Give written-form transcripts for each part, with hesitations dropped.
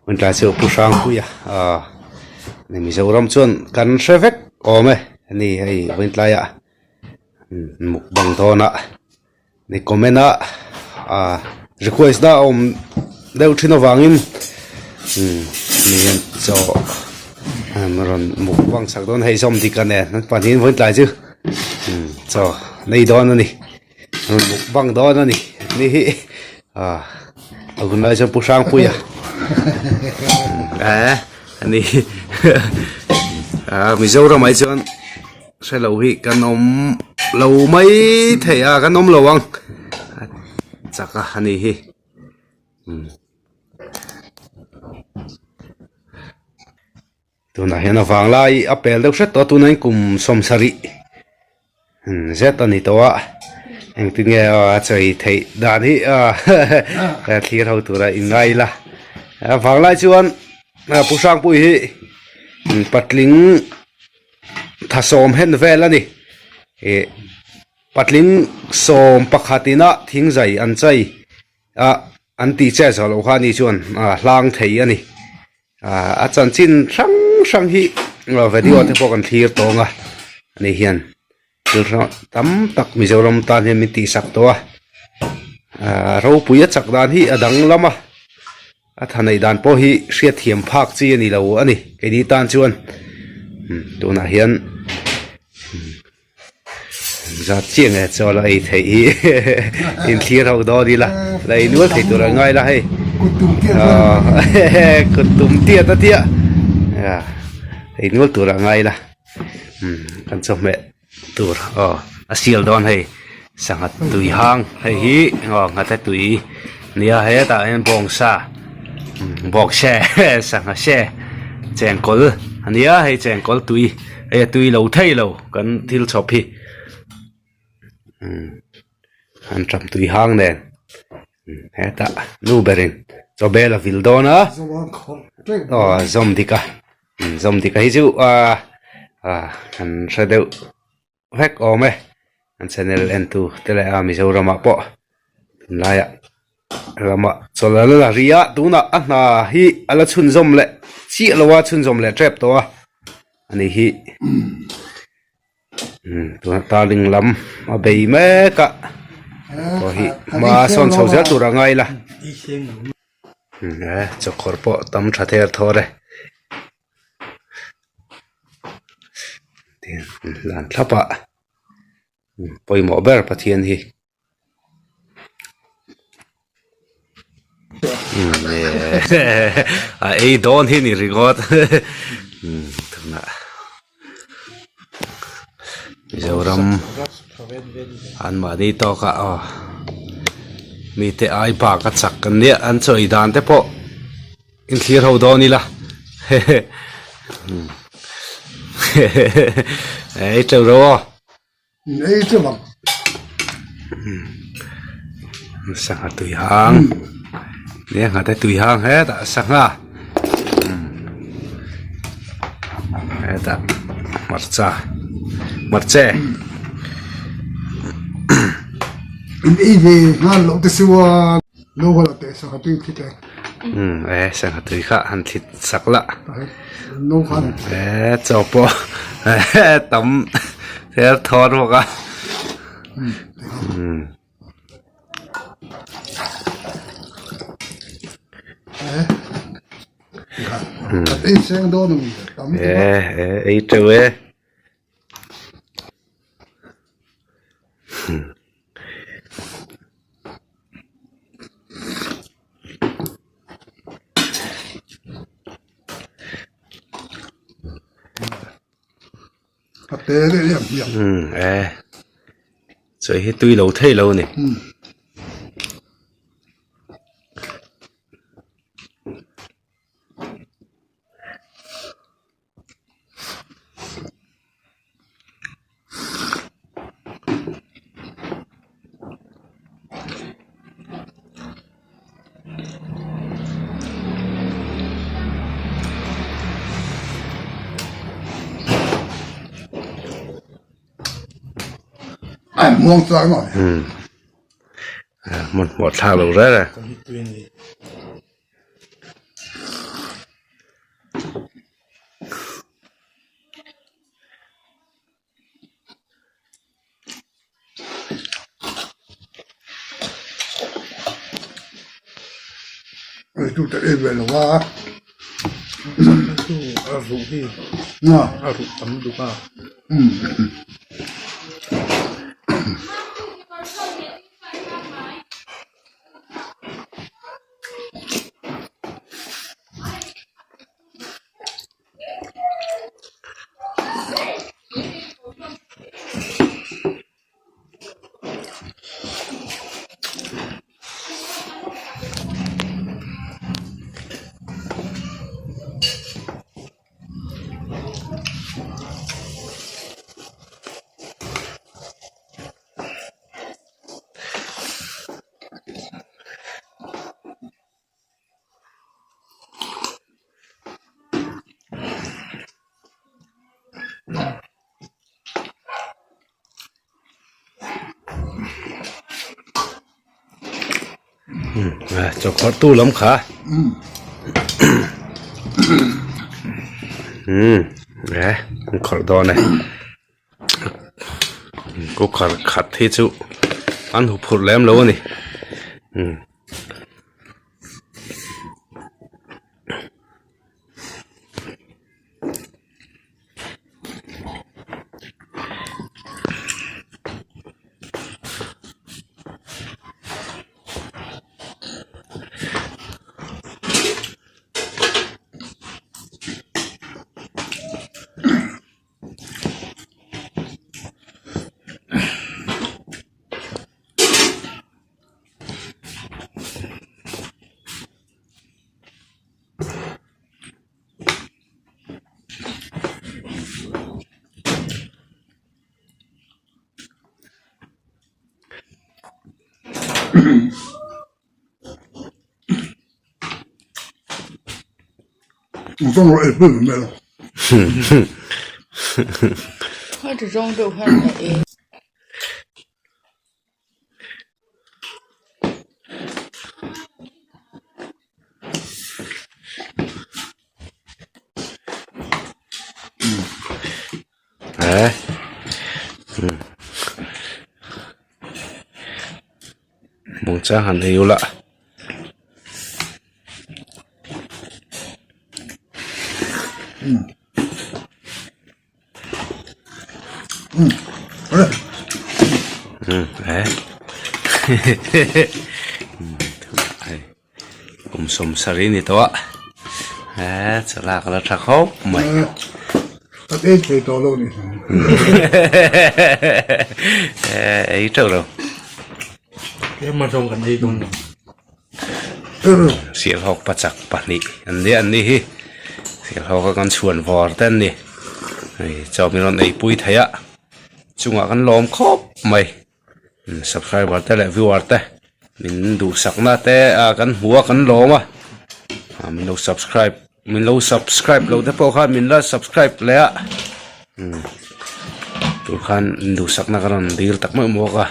Hun tlai chu Pu Hrangpuia ah ni Mizoram chuan kan hre vek awm e ani hei vawiin tlaiah mukbang dawnah ni comment a ah request na a awm deuh thin avangin ni hian chaw rawn mukbang chak dawn hei zawm dik a nen an pahnihin vawiin tlai chu chaw nei dawn a ni. Rawn mukbang dawn a ni ni hi ah a hun lai chuan Pu Hrangpuia eh ani ah Mizoram ah hi chuan hre lo hi kan awm lo mai thei a kan awm lo ang chak a ani hi umm. Tunah hian a vanglai a pel deuh hret tawh a tunah hian kum sawmsarih zet a ni tawh a engtin nge a chei theih dan hi thlir ho tura in ngai ila a vanglai chuan Pu Hrangpui hi patling thasawm hen vel a ni ih patling sawm pakhat ina thingzai an chei a an tih che zawh loh kha ani chuan hlang thei a ni. A chanchin hrang hrang hi video te pawh kan thlir tawng a ani hian thil hrang tam tak Mizoram tan hian min tihsak tawh a ah ropui a chak dan hi a danglam a a tha neih dan pawh hi hriatthiam phak chi a ni lo a ni keini tan chuan tunah hian. Zat chiah nge chaw la ei theih hi inthlir ho dawn ila la ei nual thei tur a ngai la hei kut tum tiat a tia ei nual tur a ngai la kan chawhmeh tur aw a sial dawn hei sangha tui hang hei hi aw nghate tui nia hetah hian bawngsa bawkse sangha se chengkawl ania hei chengkawl tui. Hei a tui lo thei lo kan thil chhawp hi umm an ṭap tui hang nen hetah nu berin chaw bel a vil dawn a aw zawm dik a zawm dik a hi chu ah an hre deuh vek awm e an channel en tu te leh a Mizoramah pawh tunlaiah ramah chawlh an la ri a tunah a hna hi a la chhunzawm leh chiah lo a chhunzawm leh tep tawh a ani hi umm tunah tarling lam a bei mek a pawh hi hma sawn chho zel tur a ngai la e chawkawr pawh tam tha ther thawr e. Hlan thlap a pawimawh ber Pathian hi a ei dawn hi ni ringawt tunah Mizoram an mahni tawk ah aw mite ai bak a chak an nia an chawi dan te pawh. Inthlir ho dawn ila ei teuh ro aw. Ei teuh ang. Sangha tui hang nia nghate tui hang hetah sangha hetah hmarcha hmarche. In ei ve nghal loh te chuan. Lo hala teh sangha tui thlit e. Umm e sangha tui kha han thlit sak la. No khan. E chaw pawh tam ther thawr bawk a. Umm. Ei seng dawn ang tam. E e ei teuh e. E chawi hi tui lo thei lo a ni. Hmanhmawh thlak lo reng e. tu te ei ve lo a. Sangha chu a ruh hi a ruh tam duk a. Chawkawr tu lam kha umm e an khawrh dawn e cooker khat hi chu an huphurh lem lo a ni umm. Muangchang han ei ula. Kum sawmsarih ni tawh a he chawlak a la tha khawp mai. Kan ei thei tawh lo ni. Ei teuh lo. Tlem a zawng kan ei dawn lo. Sialhawk pachak pahnih an nia an ni hi Sialhawk a kan chhuan vawr te an ni hei chaw min rawn eipui thei a chungah kan lawm khawp mai subscriber te leh viewer te min duhsakna te ah kan hmu a kan lawm a ah min lo subscribe min lo subscribe lo te pawh khan min la subscribe leh a tur khan duhsakna ka rawn dil tak meuh bawk a.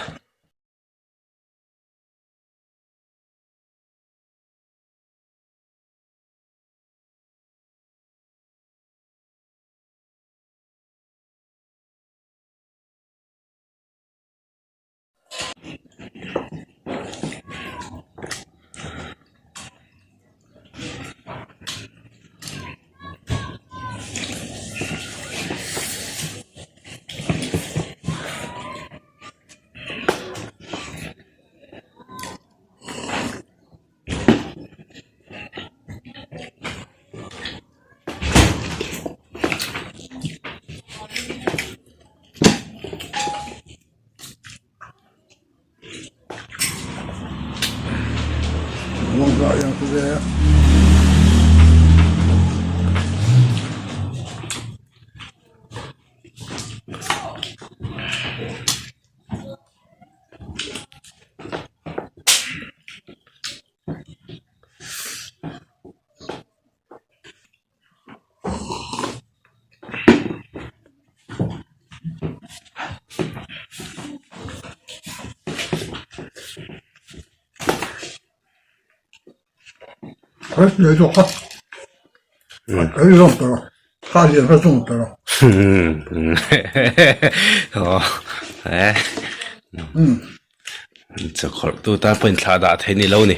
Chawkhawrh tu tan pawhin thlah dah theih ni lo ni.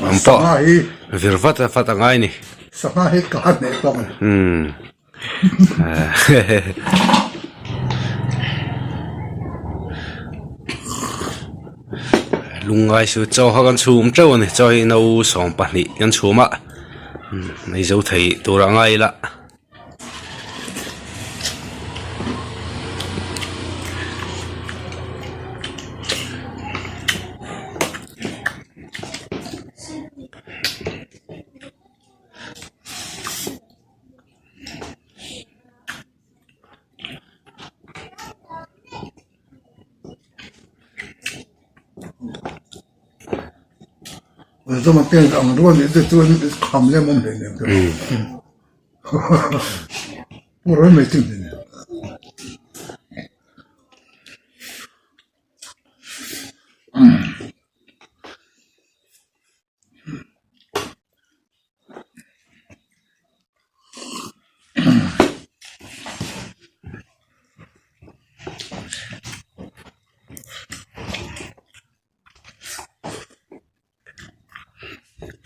Ang pawh vir vat vat a ngai ni. Sangha hi ka han neih tawk a ni. Umm. Lungngai chu chaw kha kan chhum teuh a ni chaw hi no 12 kan chhum a ei zo thei tur a ngai ila. Zoma te ang rual nih te chuan kham lem awm hle nen Pu Roy mai chu ni.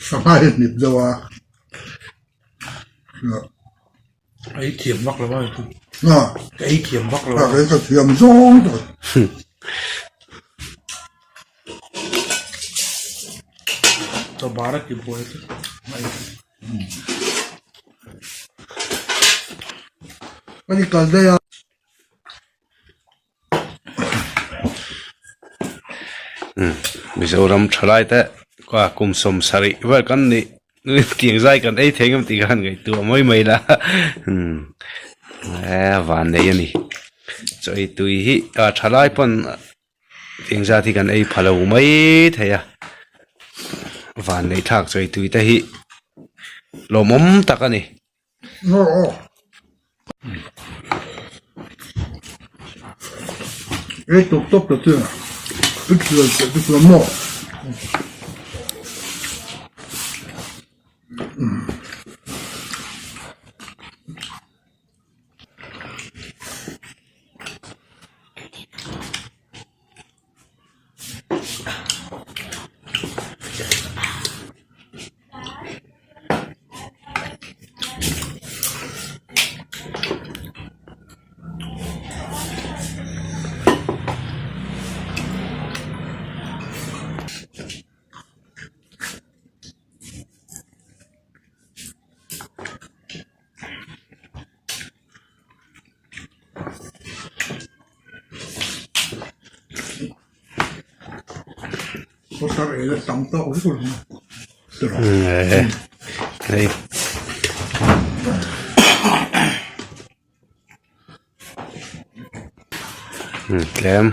Sangha hi hnip deuh a Ka ei thiam vak lo a ka ei thiam vak lo a ka thiam zawng tak. Chawbar a ti buai tlat mai. Ka ni kal daih a. Mizoram thalai te kum 70 vel kan nih tiang zai kan ei thei ngam tih khan ngaihtuah mai mai la e van nei a ni chaw ei tui hi a thalai pawn tiang zat hi kan ei pha lo mai thei a van neih thlak chaw ei tui te hi lawmawm tak a ni. Ei tawp tawp ta che i thian teh te chuan maw. Tlem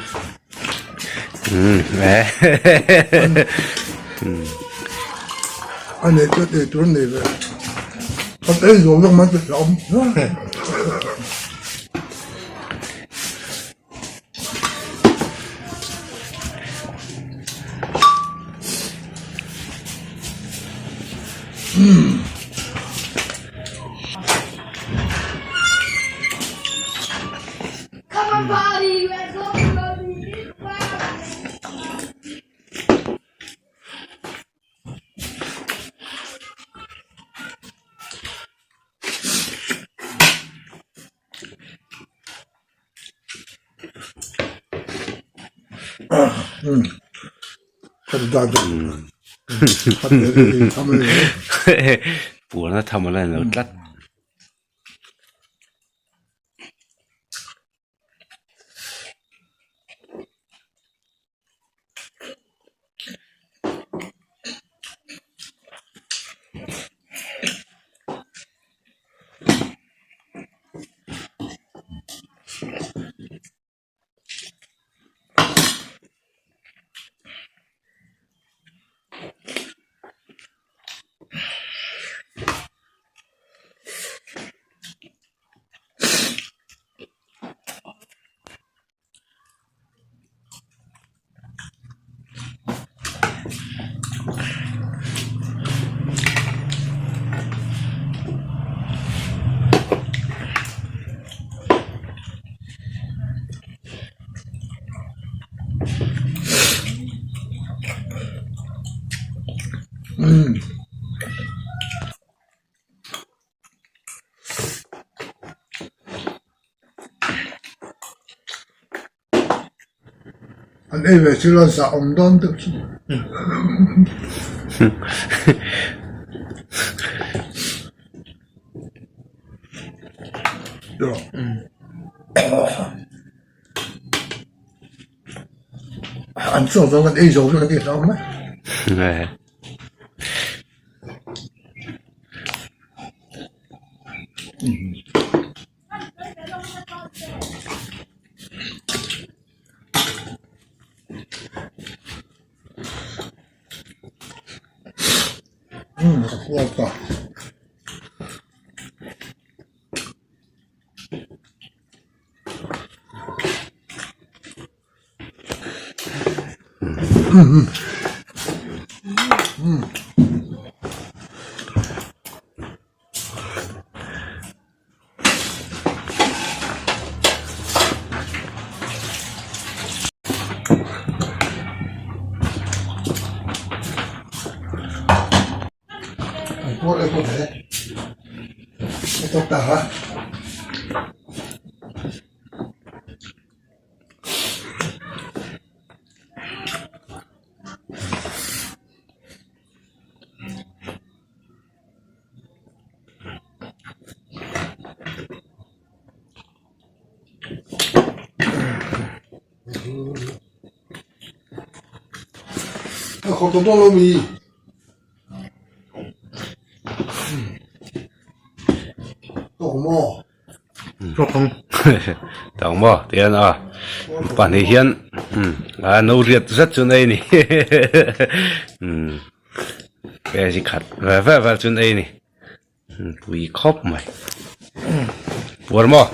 Puan a tham a la ni lo tlat. An ei ve chu la zah awm dawn deuh chu. An chaw zawng kan ei zo vek a tih hlauh mai. Umm ka huat ta. Tawng maw tihian a pahnih hian a no riat zet chu an ei a ni umm kg khat ve ve vel chu an ei a ni pui khawp mai puar maw.